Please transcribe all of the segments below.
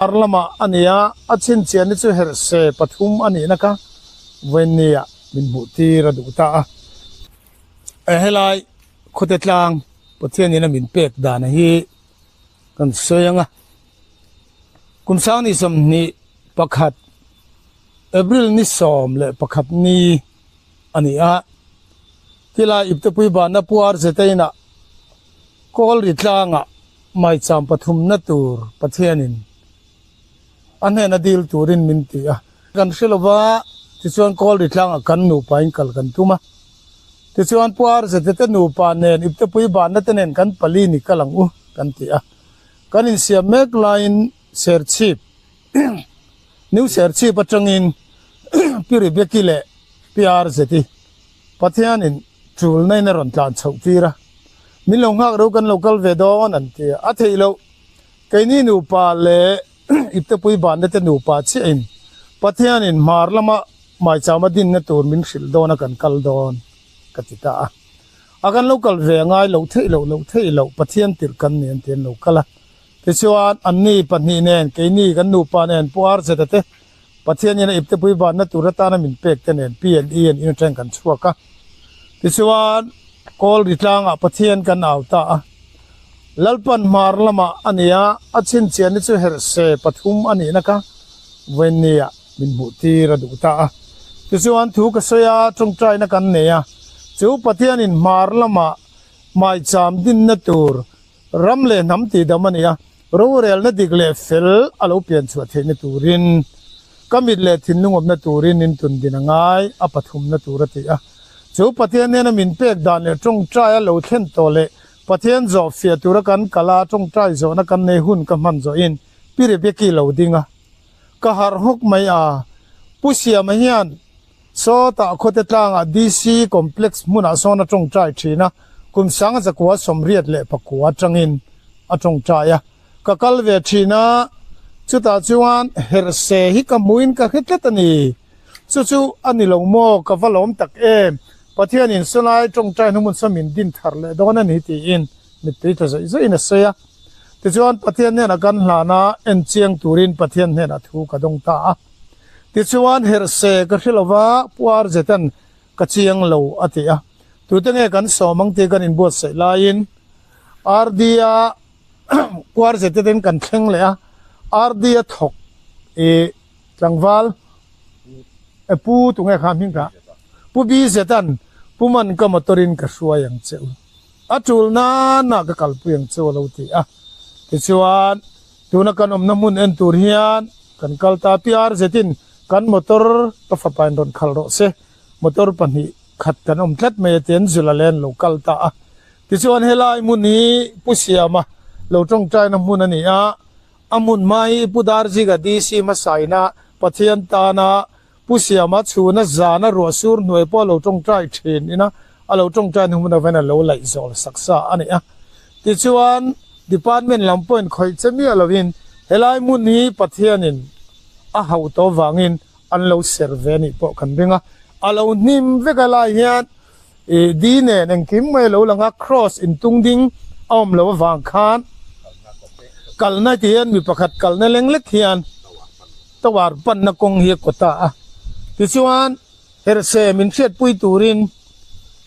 Ar lamah a ni a, a chhinchhiahna chu herhse pathum a nihna kha vawiinniah min hmuh tir a duh ta a. Helai khawte tlang Pathianin a min pek dana hi kan sawi ang a, kum sangni 21 April ni 11 ni a ni a, tilai iptepui banna Pu RZA inah Kawlri tlangah maicham pathumna tur Pathianin a hnena dil turin min ti a. Kan hre lova, tichuan Kawlri tlangah kan nupain kal kan tum a. Tichuan Pu Arzate te nupa nen iptepui banna te nen kan pali ni kal ang u kan ti a. Kan insiam mek laiin Serchhip, New Serchhip atangin Pi Rebecca-i leh Pi Arzeti Pathianin Chulna in a rawn tlan chhoh tir a, Min lo nghak reuh kan lo kal ve dawn an ti a, a theih loh. Keini nupa leh iptepui banna te nupa chiah in Pathian in hmar lama maichama dinna tur min hrilh dawn a kan kal dawn ka ti ta a. A kan lo kal ve a ngai loh theih loh loh theih loh Pathian tirh kan ni an ti an lo kal a. Tichuan anni pahnih nen keini kan nupa nen Pu Arzeta te Pathianin a iptepui vanna tur atana min pek te nen P and E an in atang kan chhuak a. Tichuan, kawl ri tlangah Pathian kan au ta a. Lalpan hmar lamah a ni a, a chhinchhiahna chu herhse pathum a nihna kha vawiinniah min hmuh tir a duh ta a. Tichuan, thu ka sawi a, tawngtaina kan nei a. Chu Pathianin hmar lamah maicham dinna tur Ram leh hnam tihdam a ni a, rorelna dik leh fel a lo pian chhuah theihna turin, ka mit leh thinlung awmna turin in tun din a ngai, a pathumna tur a ti a. Chu Pathian hnena min pek dan leh tawngtai a lo thlen tawh leh Pathian zawh fiah tura kan kal a, tawngtai zawhna kan nei hun ka hman zawhin Pi Rebecca-i lo ding a, ka harh hawk mai a, Pu Siama hian Sawtah khawte tlangah DC Complex hmunah sawn a tawngtai thin a, kum sanga zakua 89 atangin a tawngtai a. Ka kal ve thin a, chutah chuan herhse hi ka hmuhin ka hre tlat a ni. Chu chu a ni lo maw, ka va lawm tak em? Pathianin sawlai tawngtai hnuhmun saw min din thar leh dawn a ni tiin mittui tla zawih zawihin a sawi a. Tichuan Pathian hnenah kan hlan a, en chiang turin Pathian hnenah thu ka dawng ta a. Tichuan herhse ka hre lova Pu Arzetan ka chiang lo a ti a. Tute nge kan sawm ang tih kan inbuatsaih laiin RD-a Pu Arzete ten kan thleng leh a, RD-a thawk i tlangval e Pu tunge kha hming kha Pu Bzetan Pu Man ka motor in ka hruai ang che u. A tul nana ka kalpui ang che u a lo ti a. Tichuan tuna kan awmna hmun en tur hian Kan kal ta piar zetin kan motor ka fapain rawn khalh rawh se, motor pahnih khat kan awm tlat mai a ti an zul a len lo kal ta a. Tichuan helai hmun hi Pu Siama lo tawngtaina hmun a ni a, a hmun hma hi Pu Darziga DC hmasaina Pathian tana Pu Siama chhuna zana ruah sur hnuai pawh a lo tawngtai thin ina a lo tawngtaina hmun avangin a lo laih zawl sak sa a ni a. Tichuan Department lam pawhin khawih che miah lovin helai hmun hi Pathianin a hauh tawh vangin an lo ser ve anih pawh kan ring a. A lo hnim vek a lai hian ih di nen engkim mai a lo lang a, cross intung ding a awm loh avang khan kalna ti hian mi pakhat kalna leng lek hian Tower panna kawng hi a kaw ta a. Tichuan Herhse min hriatpui turin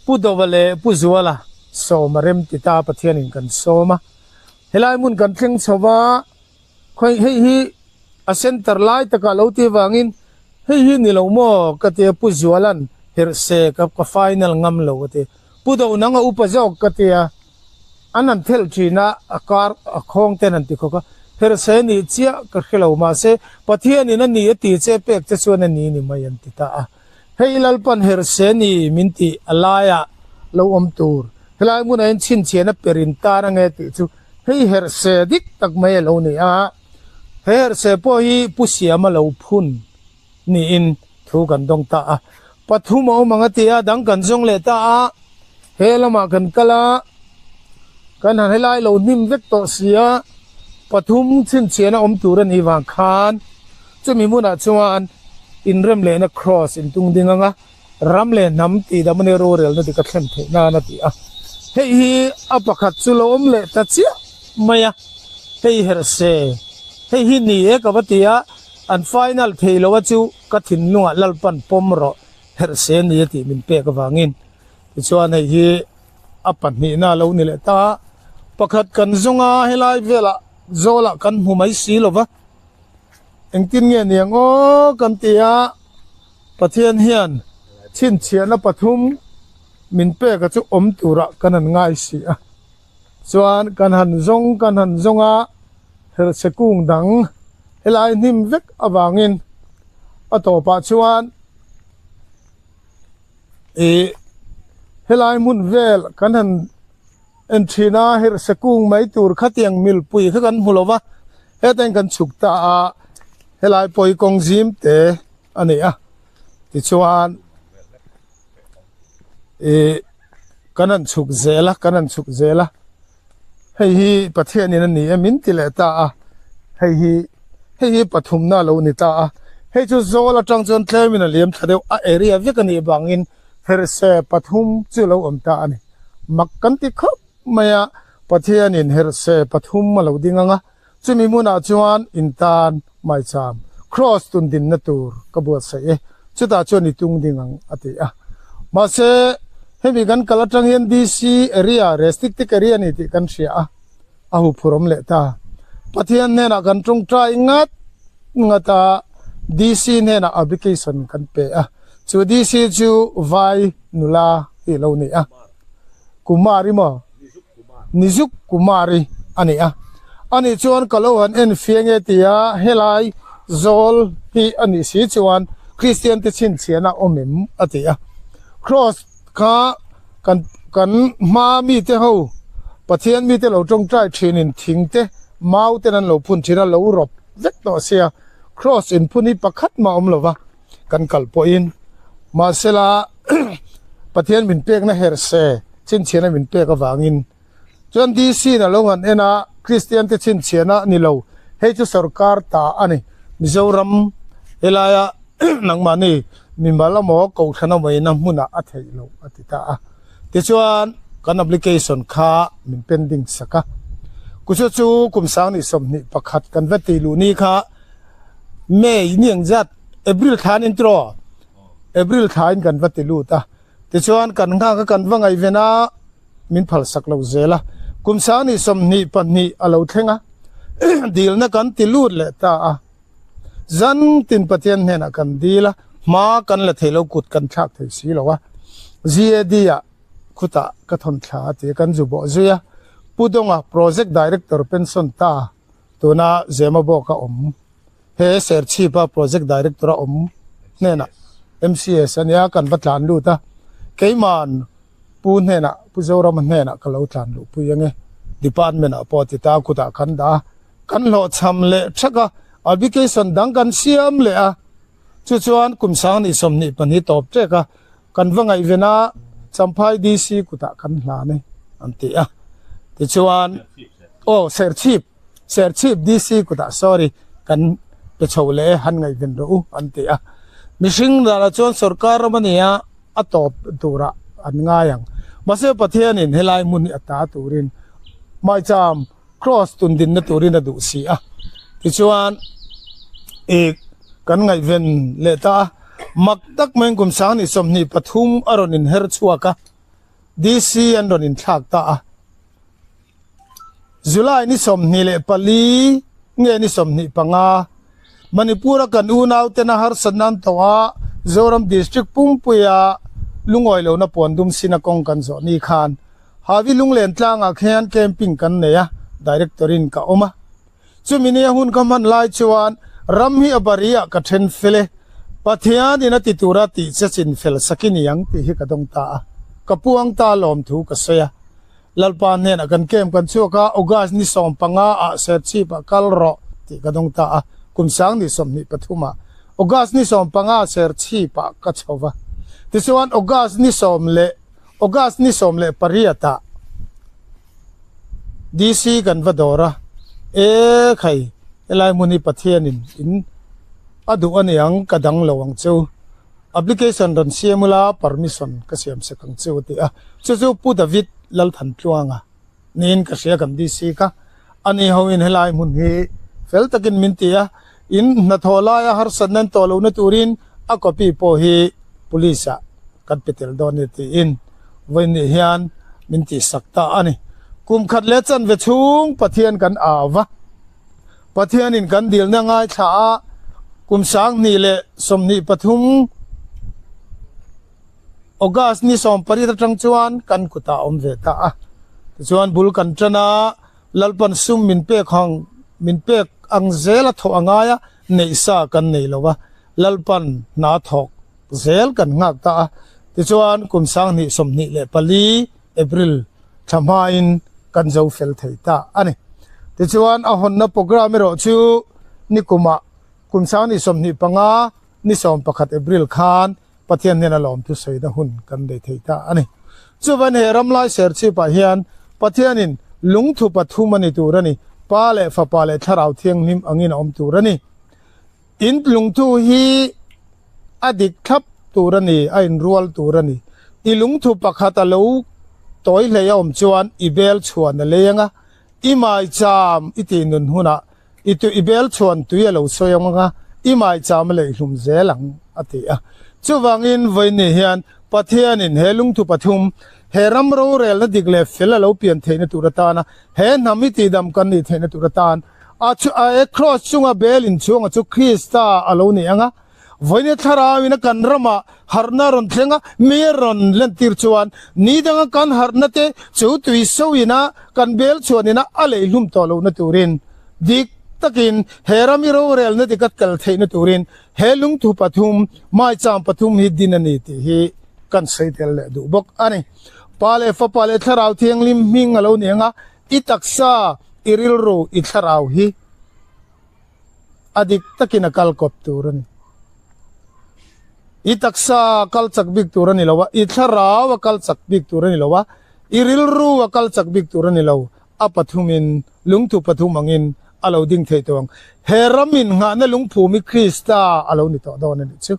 Pu Dova leh Pu Zuala sawm a rem ti ta Pathianin kan sawm a. Helai hmun kan thleng chho va, khawi hei hi a center lai takah lo ti avangin hei hi ni lo maw ka ti a, Pu Zuala'n Herhse ka ka final ngam lo a ti. Pu Do nang a upa zawk ka ti a, an han thelh thin a, a kar a khawng ten an ti khawk a, Herhse nih chiah ka hre lo mahse Pathianin a ni a ti che pek che chuan a ni ni mai an ti ta a. Hei Lalpan herhse ni min tih a laiah lo awm tur, helai hmunah hian chhinchhiahna per in tan ange tih chu hei herhse dik tak mai a lo ni a. He herhse pawh hi Pu Siama lo phun niin thu kan dawng ta a. Pathum a awm ang a ti a, dang kan zawng leh ta a, he lamah kan kal a, kan han helai lo hnim vek tawh si a, pathum chhinchhiahna awm tur a nih vang khan Chumi hmunah chuan inrem lehna cross in tung ding anga ram leh hnam tih dam ania rorelna dik a thlen theih nan a ti a. Hei hi a pakhat chu lo awm leh ta chiah mai a, hei herhse Hei hi ni e ka va ti a, an final thei lo a chu ka thinlungah Lalpan pawm rawh herh se ni a tih min pek avangin. Tichuan hei hi a pahnihna a lo ni leh ta a, pakhat kan zawng a helai velah zawlah kan hmu mai si lo va, engtin nge niang aw kan ti a, Pathian hian chhinchhiahna pathum min pek a chu awm turah kan han ngai si a. Chuan kan han zawng kan han zawng a, herhse kung dang helai hnim vek avangin a tawpah chuan ih helai hmun vel kan han en thin a, herhse kung mai tur khatiang milpui kha kan hmu lo va, heta kan chhuk ta a, helai pawh hi kawng zim te a ni a, tichuan ih. Kan han chhuk zel a, kan han chhuk zel a, hei hi Pathianin a ni e min ti leh ta a, hei hi hei hi pathumna a lo ni ta a, hei chu zawl atang chuan tlemin a liam thla deuh a area vek a nih vangin herhse pathum chu a lo awm ta a ni. Mak kan ti khawp mai a, Pathianin herhse pathum a lo ding ang a, chumi hmunah chuan intan maicham cross tun dinna tur ka buatsaih e, chutah chuan i tung ding ang a ti a. Mahse, hemi kan kal atang hian DC area, restricted area a ni tih kan hria a, a huphurhawm leh ta. Pathian hnenah kan tawngtai ngat ngat a, DC hnenah application kan pe a, chu DC chu vai nula hi a lo ni a, Kumari maw? Nizuk Kumari a ni a, ani chuan ka lo han en fiang e tia helai zawl hi a nih si chuan Kristian te chhinchhiahna awm em a ti a. Kraws kha kan kan hma mite ho Pathian mite lo tawngtai thinin thing te mau ten an lo phun thin a lo rawp vek tawh sia Kraws inphun hi pakhat mah awm lova kan kal pawhin mahsela Pathian min pekna her se chhinchhiahna min pek avangin chuan DC in a lo han en a, Kristian te chhinchhiahna a ni lo, hei chu sorkar ta a ni, Mizoram helaia nangmahni mimal emaw kohhran emaw ina hmunah a theih loh a ti ta a, tichuan kan application kha min pending sak a, kuchu chu kum 2021 kan va tih luh ni kha May ni ang zat April thla an intro April thla in kan va ti lut a. Tichuan kan nghak a kan va ngaihven a, min phal sak lo zel a. Kum 2022 a lo thleng a, dilna kan ti lut leh ta a. Zan tin Pathian hnenah kan dil a, hma kan la thei lo, kut kan thlak thei si lo a. GAD ah khutah ka thawn thla a ti a, kan zu bawh zui a. Pu Dawnga Project Director pension ta tuna Zemabawk a awm. He Serchhipa Project Director a awm hnenah MCS a nia kan va tlan lut a, keiman Pu hnenah Pu Zorama hnenah ka lo tlan luh pui ange Department ah pawh a ti ta a kutah kan dah a, kan hlawhchham leh thak a, application dang kan siam leh a, chu chuan kum 2022 tawp ṭek a, kan va ngaihven a, Champhai DC kutah kan hlan e an ti a, tichuan aw Serchhip. Serchhip DC kutah sorry kan pe chho leh e han ngaihven rawh u an ti a. Mihring danah chuan sorkar ram a nia a tawp turah an ngai ang. Mahse Pathianin helai hmun hi a ta turin maicham cross tun dinna turin a duh si a. Tichuan ih kan ngaihven leh ta a. Mak tak maiin kum 2023 a rawn inher chhuak a. DC an rawn inthlak ta a. July ni 24 nge ni 25 Manipur-a kan unautena harsatna an tawh a, Zoram District pumpuia lungawi lohna puan dum sina kawng kan zawh ni khan Havi Lunglen tlangah khian camping kan nei a, Director-in ka awm a. Chumi nia hun ka hman lai chuan ram hi a bari-ah ka then fel e, Pathianin a ti tura tih che chin fel sak i ni ang tih hi ka dawng ta a, ka puang ta lawmthu ka sawi a. Lalpa hnenah kan camp kan chhuak a, August ni 15 ah Serchhip ah kal rawh tih ka dawng ta a, kum sang ni 23 ah August ni 15 Serchhip ah ka chho va. Tichuan August ni sawm leh August ni 18 ah DC kan va dawr a, e khai helai hmun hi Pathianin in a duh a niang ka dang lo ang chu. Application rawn siam ula permission ka siam sek ang chu a ti a, chu chu Pu David Lalthantluanga niin ka hria kan DC kha, ani hoin helai hmun hi Fel takin min ti a, in hnathawh laia harsatna an tawh lohna turin a copy pawh hi police ah kan pe tel dawn a ni tiin vawiin hian min tihsak ta a ni. Kum khat leh chanve chhung Pathian kan au va, Pathianin kan dilna ngaithla a, kum 2023 August ni 18 atang chuan kan kutah a awm ve ta a. Tichuan bul kan tan a, Lalpan sum min pek ang min pek ang zel a thawh a ngai a, neih sa kan nei lo va, Lalpan hna thawk zel kan nghak ta a. Tichuan kum 2024 April thla hmain kan zo fel thei ta a ni. Tichuan a hawnna programme erawh chu nikumah kum 2025 ni 11 April khan Pathian hnena lawmthu sawina hun kan nei thei ta a ni. Chuvan he ramlai serchhipah hian Pathianin lungthu pathum a ni tur a ni, Pa leh Fapa leh Thlarau Thianghlim angin a awm tur a ni. In lungthu hi a dik thlap tur a ni, a inrual tur a ni. I lungthu pakhat a lo tawi hlei a awm chuan i bel chhuan a lei ang a, I maicham i tih nun hunah i tui i bel chhuan tui a lo sawi ang a, i maicham a leihlum zel ang, a ti a. Chuvangin vawiin hian Pathianin he lungthu pathum, he ram rorelna dik leh fel a lo pian theihna tur atana he hnam i tihdam kan nih theihna tur atan a chu a kraws chunga bel inchhunga chu Krista a lo ni ang a, Vawiin thlarauin a kan ramah harhna a rawn thleng a, mi a rawn lentir chuan ni danga kan harhna te chu tui soin a kan bel chhuanin a a leihlum tawh lohna turin dik takin he ram i rorelna dik a kal theihna turin he lungthu pathum, maicham pathum hi din a ni tih hi kan sawi tel leh duh bawk a ni. Pa leh Fapa leh Thlarau Thianghlim hming a lo ni ang a, i taksa, i rilru, i thlarau hi A dik takin a kal kawp tur a ni. I taksa a kal chak bik tur a ni lo a, i thlarau a kal chak bik tur a ni lo a, i rilru a kal chak bik tur a ni lo. A pathumin, lungthu pathum angin a lo ding thei tawh ang. He ram innghahna lungphum hi Krista a lo ni tawh dawn a nih chu.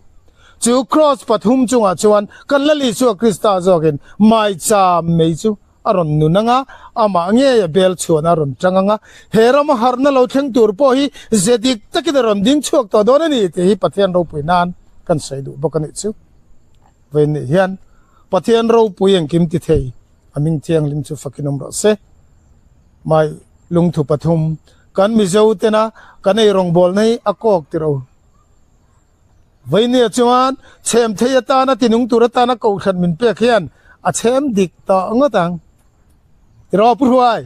Chu kraws pathum chungah chuan kan Lal Isua Krista zawkin maicham mei chu a rawn nun ang a, amah ngei a bel chhuan a rawn tang ang a, he rama harhna lo thleng tur pawh hi ze dik takin a rawn ding chhuak tawh dawn a ni tih hi Pathian ropui nan kan sawi duh bawk a nih chu. Vawiin nih hian Pathian ropui engkim ti thei a hming thianghlim chu fakin awm rawh se. Mai lungthu pathum kan Mizo tena kan ei rawngbawlna hi a kawk tirh o. Vainia chuan chhem thei atana tinung tur atana kohhran min pek hian a chhem dik tawh ngawt ang. Tiraw Pu Hruai?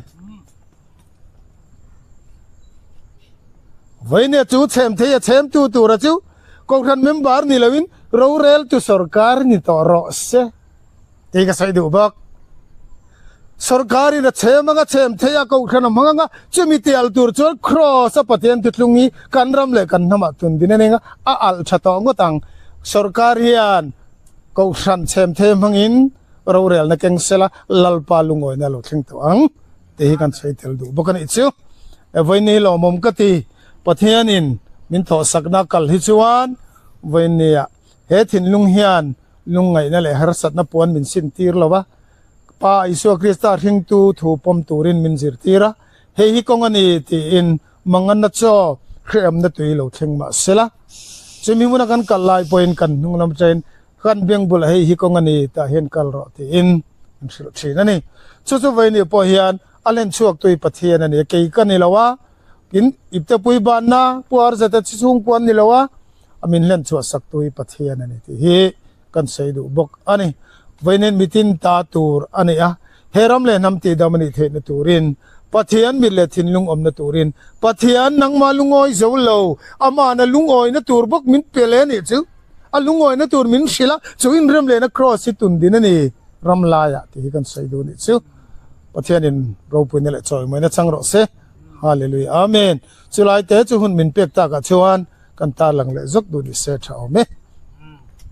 Vainia chu chhem thei a chhem tu tura chu kohhran member ni loin rorel tu sorkar ni tawh rawh se. Tih ka sawi duh bawk. Sorkarin a chhem anga chhem thei a, kohhran a hmang anga, chumi tial tur chuan Kraws a Pathian thutlung hi kan ram leh kan hnamah tun din a ning a, a alh tha tawh ngawt ang. Sorkar hian kohhran chhem thei hmangin rorelna keng sela Lalpa lungawina a lo thleng tawh ang tih hi kan sawi tel duh bawk a nih chu. Vawiin hi lawmawm ka ti. Pathianin min thawhsakna kal hi chuan vawiin nia he thinlung hian Lungngaihna leh harsatna puan min sintir lo a, Pa Isua Krista hringtu thu pawm turin min zirtir a, hei hi kawng a ni tiin manganna chaw hrehawmna tui lo thleng mah sela. Chumi hmuna kan kal lai pawhin kan hnung lam atangin kan beng bulah hei hi kawng a ni tah hian kal rawh tiin min hrilh thin a ni. Chu chu vawiin pawh hian a hlen chhuak tui Pathian a ni a, kei ka ni lo a, in iptepui banna puar zeta chi chhung pawh an ni lo a, A min hlen chhuah sak tu hi Pathian a ni tih hi kan sawi duh bawk a ni. Vawiin mitin ta tur a ni a, he ram leh hnam tihdam a nih theihna turin, Pathian mit leh thinlung awmna turin, Pathian nangmah lungawi zo lo, amahna lungawina tur bawk min pe leh a nih chu, a lungawina tur min hrilh a, chu inrem lehna kraws hi tun din a ni ram laiah tih hi kan sawi duh a nih chu. Pathianin ropuina leh chawimawina chang rawh se. Hallelujah Amen. Chulai te chu hun min pek takah chuan Kan tarlang leh zawk duh ni se tha awm e.